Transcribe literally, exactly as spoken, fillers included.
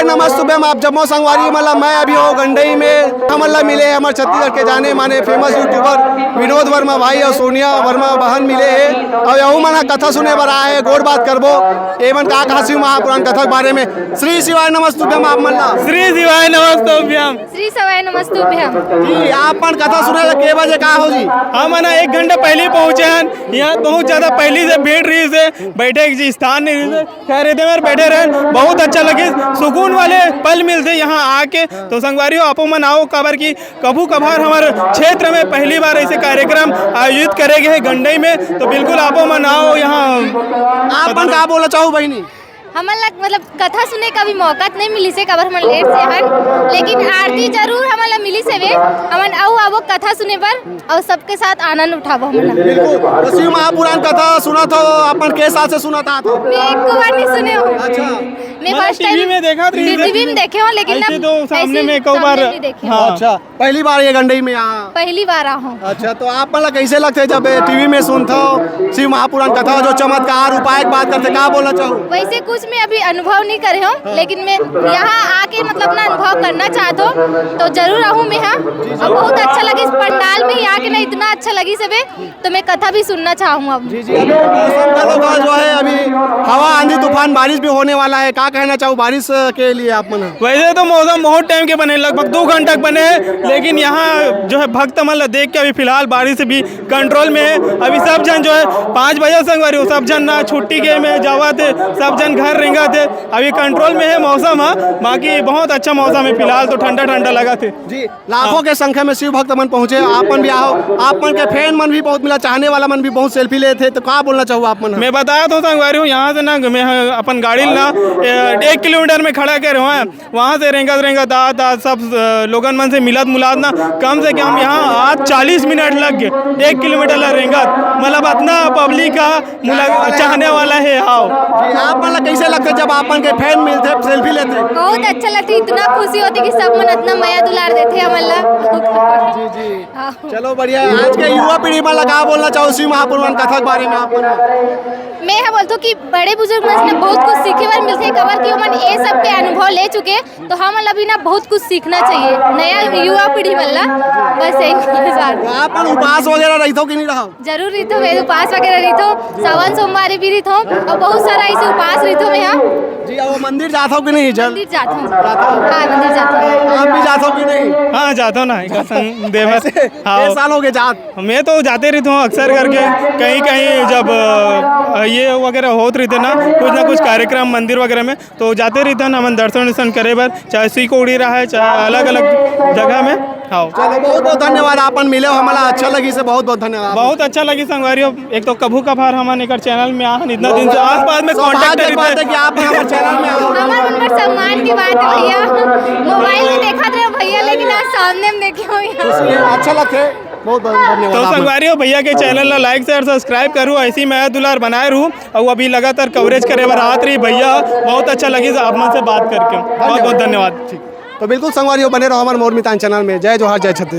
नमस्तुभ्यम, आप जम्मो संगवारी मन ला। मैं अभी हो गंडई में, हमन ला मिले हे हमर छत्तीसगढ़ के जाने माने फेमस यूट्यूबर विनोद वर्मा भाई और सोनिया वर्मा बहन मिले हे। और यहू मन ह कथा सुने बर आए हे, गोठ बात करबो। एमन का कहा शिव महापुराण कथा के बारे में। श्री शिवाय नमस्तुभ्यम आप मन ला। श्री शिवाय नमस्तुभ्यम। श्री शिवाय नमस्तुभ्यम। जी, आप मन कथा सुने ला के बजे का हो जी? हमन एक घंटा पहले पहुंचे हन। यहाँ बहुत ज्यादा पहले से भीड़ रहिस हे, बैठे के जी स्थान नहीं रहिस हे। खैर, एदे मेर बैठे रहेन, बहुत अच्छा लगिस, सुकून वाले पल मिलथे यहाँ आके। तो संगवारी हो, आपो मन आओ, काबर कि कभू कभार हमर क्षेत्र में पहली बार ऐसे कार्यक्रम आयोजित करे गए हे गंडई में, तो बिल्कुल आपो मन आओ यहाँ। आप मन का बोलना चाहू बहिनी? हमन ला मतलब कथा सुने का भी मौका तो नहीं मिलिस हे, काबर हमन लेट से हन, लेकिन आरती जरूर हमन ला मिलिस हवे। हमन अउ आबो कथा सुने बर। और सबके साथ आनंद उठाबो हमन। बिल्कुल। तो शिव महापुराण कथा सुनत हो, अपन के साल से सुनत आत हो? मैं एको बार नहीं सुने हो। अच्छा। मैं मतलब फर्स्ट टीवी टाइम में देखत रहिस हे। टीवी में देखे हो, लेकिन ऐसे ना तो सामने ऐसे में एको सामने बार नहीं देखे हो। हाँ। अच्छा, पहली बार ये गंडई में आए हो? पहली बार आए हो। अच्छा, तो आप मन ला कैसे लगथे जब टीवी में सुनत हो शिव महापुराण कथा, जो चमत्कार उपाय के बात करथे, का बोलना चाहू? वैसे कुछ मैं अभी अनुभव नहीं करे हो, हाँ। लेकिन मैं यहाँ आके मतलब अपना अनुभव करना चाहत हो, तो जरूर आहूँ मैं हा। और बहुत अच्छा लगिस पंडाल में ही आके ना, इतना अच्छा लगिस हवे, तो मैं कथा भी सुनना चाहूँ अब। जी, जी, अभी मौसम का लोग जो है, अभी हवा, आंधी, तूफान, बारिश भी होने वाला है, क्या कहना चाहूँ बारिश के लिए आप मन? वैसे तो मौसम बहुत टाइम के बने, लगभग दो घंटा के बने हैं, लेकिन यहाँ जो है भक्त मन ला देख के अभी फिलहाल बारिश भी कंट्रोल में है। अभी सब झन जो है पाँच बजे संगवारी हो, सब झन ना छुट्टी के में जावत हे, सब झन घर रेंगत हे। अभी कंट्रोल में है मौसम, हाँ, बाकी बहुत अच्छा मौसम है, फिलहाल तो ठंडा ठंडा लगत हे। जी, लाखों हाँ। के संख्या में शिव भक्त मन पहुंचे, आप मन भी आओ, आप मन के फैन मन भी बहुत मिला, चाहने वाला मन भी बहुत सेल्फी लेत हे, तो का बोलना चाहू आप मन? मैं बतावत हो संगवारी हो, यहाँ से ना मैं ह-, अपन गाड़ी ला ए, एक किलोमीटर में खड़ा करे हो, वहाँ से रेंगत रेंगत आत आत सब अ, लोगन मन से मिलत मुलात ना, कम से कम यहाँ आज चालीस मिनट लग गए, एक किलोमीटर ला रेंगत, मतलब अतना पब्लिक का मुला-, चाहने वाला है। हाँ। जी, आप मन ला कैसे लगथे जब आप मन के फैन मिलथे, सेल्फी लेथे? बहुत अच्छा लगथे, इतना खुशी होथे कि सब मन इतना मया दुलार देथे हमन ला। जी, जी। हाँ। चलो बढ़िया है। आज के युवा पीढ़ी मन ला का बोलना चाहू शिव महापुराण कथा के बारे में आप मन? मैं यह बोलथों कि बड़े बुजुर्ग मन से ना बहुत कुछ सीखे बर मिलथे, काबर कि ओमन ए सब के अनुभव ले चुके, तो हमन ला भी ना बहुत कुछ सीखना चाहिए नया युवा पीढ़ी मन ला। बस यही बोलना चाहत हूँ। आप मन उपास वगैरह रहिथो कि नहीं रहो? जरूर रहिथों, मैं उपास वगैरह रहिथों, सावन सोमवारी भी रहिथों और बहुत सारा ऐसे उपास रहिथों मैं यहाँ। जी, और मंदिर जाथो कि नहीं? जल मंदिर जाथों। जाथो? हाँ, मंदिर जाथों। आप भी जाथो कि नहीं? हाँ, जाथों ना, एक संग देवर। ऐसे हाँ। छह साल हो गए जात। मैं तो जाते रहिथों अक्सर करके, कहीं कहीं जब अ, ये वगैरह होत रहिथे ना, कुछ ना कुछ कार्यक्रम मंदिर वगैरह में, तो जाते रहिथन हमन दर्शन वर्शन करे बर, चाहे सिकोड़ी रहे, चाहे अलग अलग जगह में। हाँ। चलो, बहुत बहुत धन्यवाद, आप मन मिले हो, हमला अच्छा लगिस हे, बहुत बहुत धन्यवाद। बहुत अच्छा लगिस संगवारी हो, एक तो कभू कभार हमन एकर चैनल में आहन, इतना दिन से आसपास में सौभाग्य कॉन्टैक्ट की बात है कि आप हमारे चैनल में आओ। हमारे ऊपर सम्मान की बात है भैया, मोबाइल में देखत रहे भैया, लेकिन आज सामने में देखे हो यहाँ। अच्छा लगथे, बहुत बहुत धन्यवाद तो आप मन। संगवारी हो, भैया के चैनल ला लाइक शेयर सब्सक्राइब करू, ऐसी मया दुलार बनाए रहू। अउ अभी लगातार कवरेज करे बर आत रही भैया, बहुत अच्छा लगिस आप मन से बात करके, बहुत बहुत धन्यवाद। ठीक। तो बिल्कुल संगवारी हो, बने रहो हमारे मोर मितान चैनल में। जय जोहार, जय छत्तीसगढ़।